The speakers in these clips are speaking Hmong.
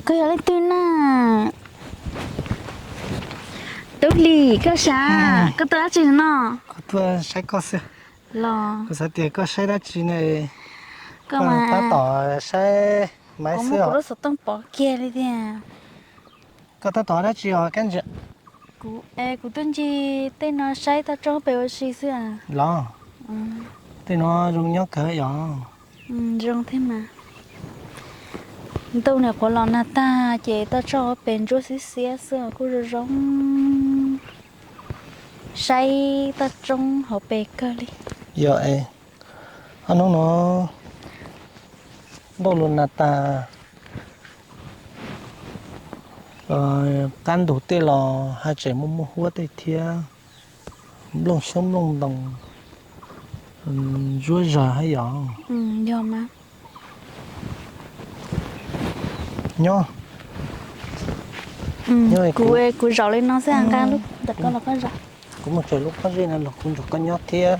Koj yog leej twg na? Tub Hlis, koj sav, koj tuaj dab tsi no? Kuv tuaj saib koj xwb. Los kuv xav tias koj saib dab tsi ne? Koj tab tom saib maiv xwb os. Lub xov tooj pov kiag li tiag. Koj tab tom dab tsi os Kab Ntsia? Kuv, kuv tuaj ncig tej no saib toj roob pem ua si xwb. Los, tej no zoo nyob kawg yom? Zoo thiab mas. Ntuj niam qhuav los nag tag ces toj roob pem ntsuab xiab xiab xwb kuj zoo zoo. Saib toj roob hauv pes kawg li. Yog es, ob hnub no ntuj los nag tag, qab ntug tej los haj tseem muaj muaj huab tej thiab, nplooj xyoob nplooj ntoos ntsuab zog hab yom. Yog mas. Nyob, kuv, kuv zaum li no xwb, nqa lub ntawm koj los koj zaum. Kuv mus tsev lub pob zeb no los kuv nrog koj nyob thiab.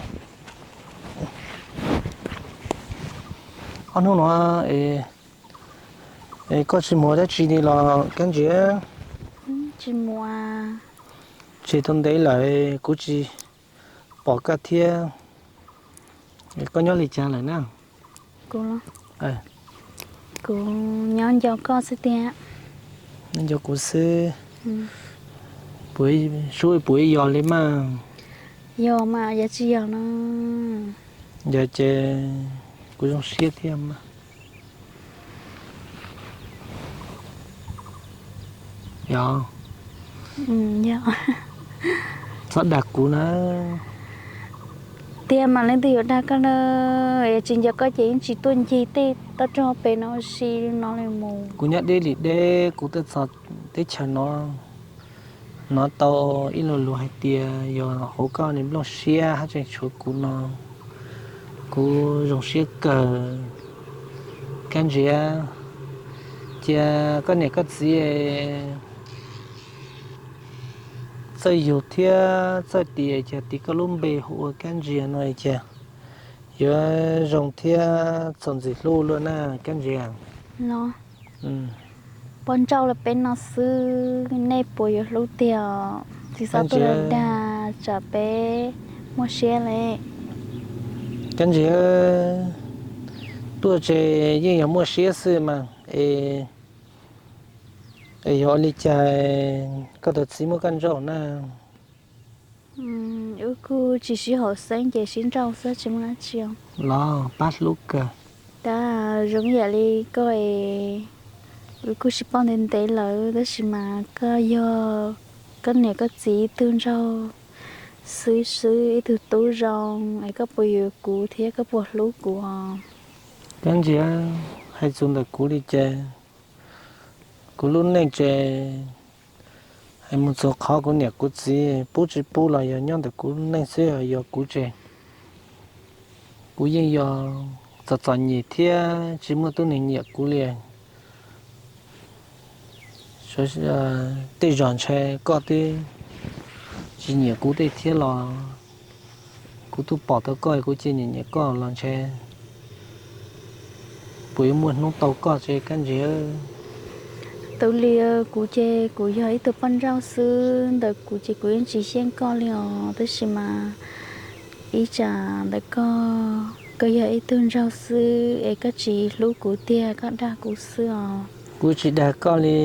Ob hnub no es koj tsis mus dab tsi li los Kab Ntsia? Tsis mus. Tsis tau ntev lawm kuv tsis pom koj thiab. Koj nyob li cas lawm na? Kuv, kuv nyob nco koj xwb tiag. Nyob nco kuv xwb. Sub puas yog li mas? Yog mas, yog tsis yog no? Yog ces kuv zoo siab thiab mas. Yog. Txhob dag kuv na. Tiag mas leej twg yuav dag koj na? Yog tsis nco koj ces yeej tsis tuaj ncig tej toj roob pem no ua si no li mus. Kuv nyob deb li deb, kuv twb txog teb chaws no, hnov tau ib lo lus hais tias yog hauv koj li nplooj siab haj tseem tshuav kuv no, kuv zoo siab kawg. Kab Ntsia, cia koj niam koj txiv txawj yug thiab txawj tis, cia tis koj lub npe hu ua Kab Ntsia no cia yuav zoo thiab txaus ntxim hlub luaj na Kab Ntsia. Poj nrauj los peb no xwb, nej puas yuav hlub tiag? Tsis txhob tuaj dag tsam peb muaj siab li. Kab Ntsia, tuaj ces yeej yog muaj siab xwb mas, es yog ua li cas koj tus txiv muab koj nrauj na? Wb kuj tsis sib haum xeeb ces sib nrauj xwb tsis muaj dab tsi. Los pab hlub kawg. Tab zoo ib yam li koj es, wb kuj sib paub ntev ntev lawm tab sis mas koj yog koj niam koj txiv ib tug nraug xwb xwb, ib tug tub zoo es koj puas yuav kuv thiab koj puas hlub kuv os? Kab Ntsia, hais txog ntawm kuv li ces kuv lub neej ces hais mus txog qhov kuv niam kuv txiv pub tsis pub los yog nyob ntawm kuv lub neej xwb, yog kuv ces kuv yeej yog txom txom nyem thiab tsis muaj tub neeg nyiam kuv li. Tej zaum ntshai koj twb tsis nyiam kuv tej thiab los kuv twb pom tau koj kuv cia nyiam nyiam koj los ntshai puas yuav muaj hnub tau koj tsev Kab Ntsia. Tus li kuv ces kuv yog ib tug poj nrauj xwb, ntawm kuv ces kuv yeej tsis xyeej koj li os, tab sis mas ib tsam ntawm koj, koj yog ib tug nraug xwb es koj tsis hlub kuv tiag, koj dag kuv xwb os. Kuv tsis dag koj li.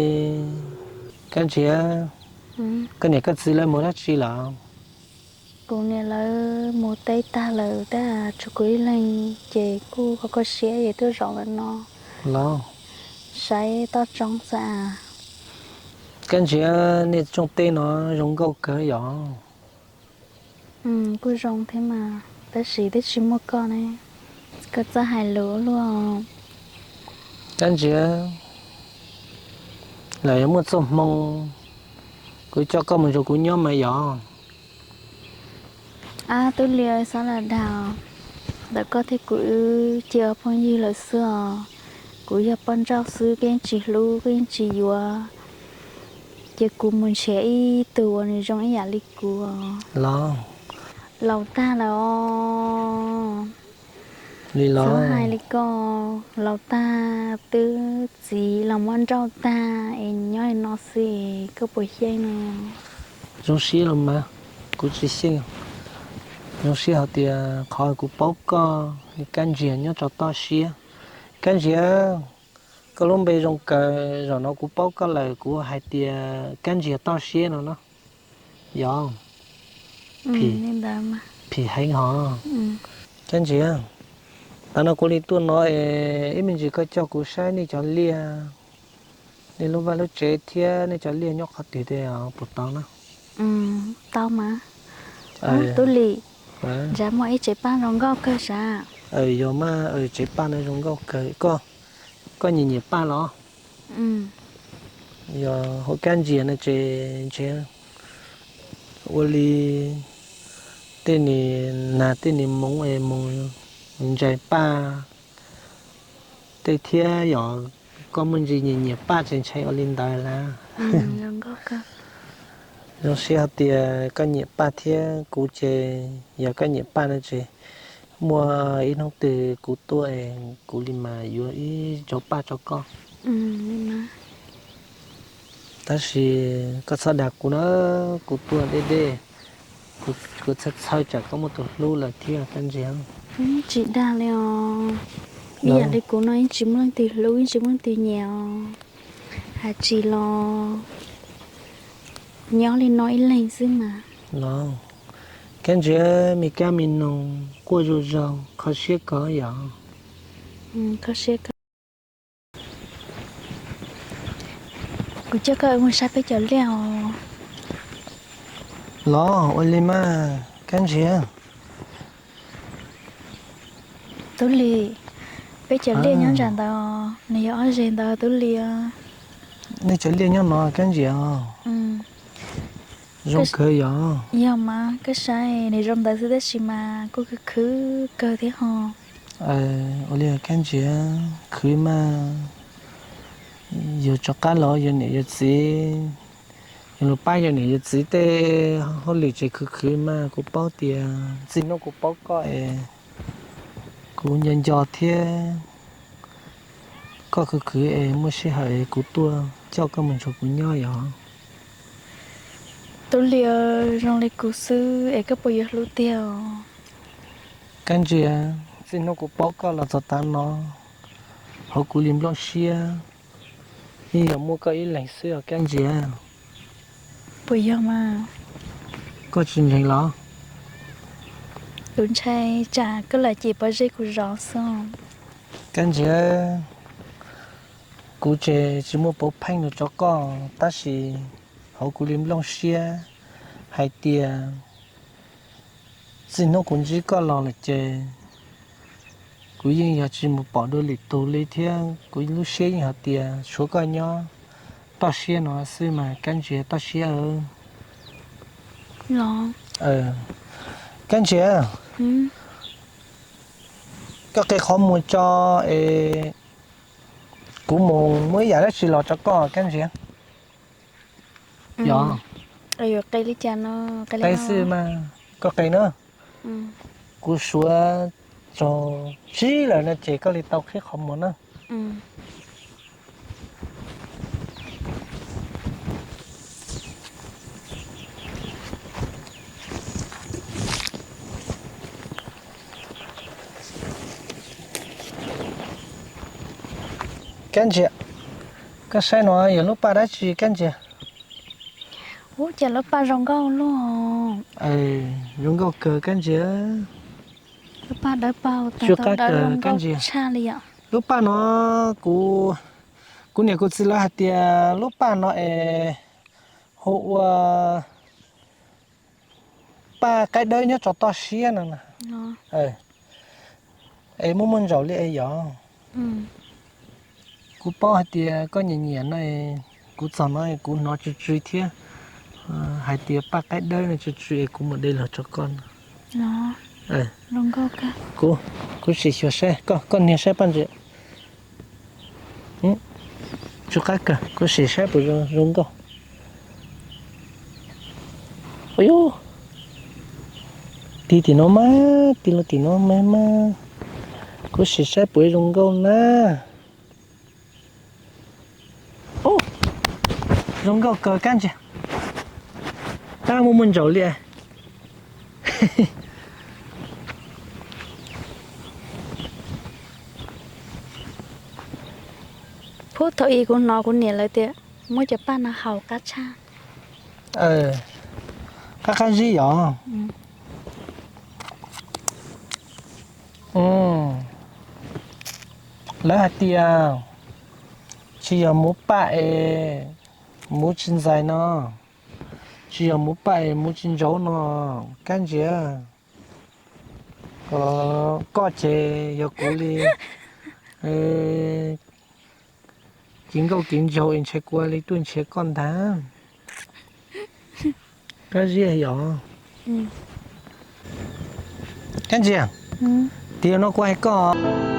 Kab Ntsia, koj niam koj txiv lawv mus dab tsi lawm? Kuv niam lawv mus teb tag lawm tab sis tshuav kuv ib leeg ces kuj kho kho siab es tuaj zaum ntawm no los saib toj roob xwb. Kab Ntsia, nej tsooj teb no zoo nkauj kawg yom? Kuj zoo thiab mas, tab sis twb tsis muaj koj ne, koj txawj hais lus luaj. Kab Ntsia, lawm muaj txoj hmoo kuv coj koj mus nrog kuv nyob mas yom? Ab, tub Liaj, xob lam dag, ntawm koj thiab kuv wb cia phooj ywg lawm xwb os. Kuv yog poj nrauj xwb, koj yeej tsis hlub, koj yeej tsis yuav, ces kuv mus nrhiav ib tug uas nws zoo ib yam li kuv os. Laus tag lawm os. Li los hais li ko, laus tag twb Txiv los muab nrauj tag es nyob li no xwb, koj puas xyeej no? Zoo siab los mas, kuv tsis xyeej. Zoo siab hais tias qhov kuv paub koj, Kab Ntsiag nyob rau toj siab. Kab Ntsiag, koj lub npe zoo kawg, zaum no kuv paub koj lawm, kuv hais tias Kab Ntsiag toj siab no no. Yog, phim heev hos. Kab Ntsiag, tav no kuv li tuaj no es ib me ntsis koj coj kuv saib nej cov liaj, nej lub vaj lub tsev thiab nej cov liaj nyob qhov twg tej puas tau na? Tau mas. Tub Lis, ntshe muaj ib tsev paj zoo nkauj kawg sav. Yog mas, tsev paj no zoo nkauj kawg. Koj nyiam nyiam paj los? Yog hauv Kab Ntsiag no ces ntshe ua li tej niag nag tej niag moov es mus ntsais paj tej thiab, yog koj muaj ntsis nyiam nyiam paj ces ntshe ua li ntawd lawm. Zoo siab hais tias koj nyiam paj thiab, kuv ces yog koj nyiam paj no ces muaj ib hnub twg kuv tuaj es kuv li mas yuav ib tsob paj rau koj. Tab sis koj txhob dag kuv na, kuv tuaj deb deb, kuv txhawj txhawj tsam koj muaj tus hlub lawm thiab Kab Ntsiag. Tsis dag li os, ib yam li kuv no yeej tsis muaj leej twg hlub, yeej tsis muaj leej twg nyiam os. Hais tsis los nyob li no ib leeg xwb mas. Los, Kab Ntsiag, me kab me noog quaj zuj zus, kho siab kawg yom. Kuv coj koj mus saib peb cov liaj os. Los ua li mas Kab Ntsiag. Tub Lis, peb cov liaj nyob nram ntawd, nws yog ob zeg ntawd Tub Lis. Nej cov liaj nyob no Kab Ntsiag os. Zoo kawg yog. Yog mas koj saib nws zoo ntawd xwb tab sis mas kuj khwv khwv kawg thiab ho. Ua li Kab Ntsiag, khwv mas yus rov qab los yuav niam yuav txiv, yus los pab yus niam yus txiv tej hauj lwm ces khwv khwv mas kuv paub tias txij hnub kuv paub koj es kuv nco nco thiab. Koj khwv khwv es muaj sij hawm es kuv tuaj coj koj mus nrog kuv nyob yom. Tub Lis, zoo li kuv xwb es koj puas yuav hlub tiag os? Kab Ntsiag, txij hnub kuv paub koj los txog tav no, hauv kuv li nplooj siab yeej yog muaj koj ib leeg xwb os Kab Ntsiag. Puas yog mas? Koj tsis ntseeg los? Kuv ntshai tsam koj lam cem pob zeb kuv zov xwb. Kab Ntsiag, kuv ces tsis muaj puav pheej nrog rau koj, tab sis hauv kuv li nplooj siab hais tias txij hnub kuv ntsib koj los lawm ces kuv yeej yog tsis mus pom dua lwm tus li thiab. Kuv lub siab yeej hais tias tshuav koj nyob toj siab no xwb mas Kab Ntsiag toj siab. Kab Ntsiag, koj qe qhov muag tso es kuv mus muab ib yam dab tsi los rau koj Kab Ntsiag. Yog, qe xwb mas, koj qe na. Kuv suav tsaug tsib lawm no ces koj li tau qhib qhov muag na. Kab Ntsiag, koj saib no yog lub paj dab tsi Kab Ntsiag? Ub, cas lub paj zoo nkauj luaj. Zoo nkauj kawg Kab Ntsiag. Lub paj dawb paug, tag tau dawb zoo nkauj tshaj li yom. Lub paj no kuv, kuv niam kuv txiv lawv hais tias lub paj no es hu ua paj qaib dawb nyob rau toj siab no na. Es muaj muaj ntsaum li es yog. Kuv paub hais tias koj nyiam nyiam no, kuv txog no kuv hnov tsw tsw thiab, hais tias paj qaib dawb no tsw tsw es kuv mus de los rau koj no. Kuv, kuv sim xyuas saib, koj niag saib paj ntsis. Tsw qab kawg, kuv sim saib puas zoo nkauj. Ua yus, tig tim no mas, tig los tim no mas mas, kuv sim saib puas zoo nkauj na. Ub, zoo nkauj kawg Kab Ntsia. Tab muaj muaj ntsaum li. Phub thaum ub kuv hnov kuv niam lawv tias muab cov paj no haus qab tshaj. Qab qab zib yom. Lawv hais tias tsis yog muv paj es muv tsis ntxais no, tsis yog muv paj es muv tsis ntsaum no, Kab Ntsia. Koj ces yog kuv li, kev nkauj kev nraug es ntshai kuv li tuaj nrhiav koj ntag. Kab Ntsia yom. Kab Ntsia, tias no kuv hais koj.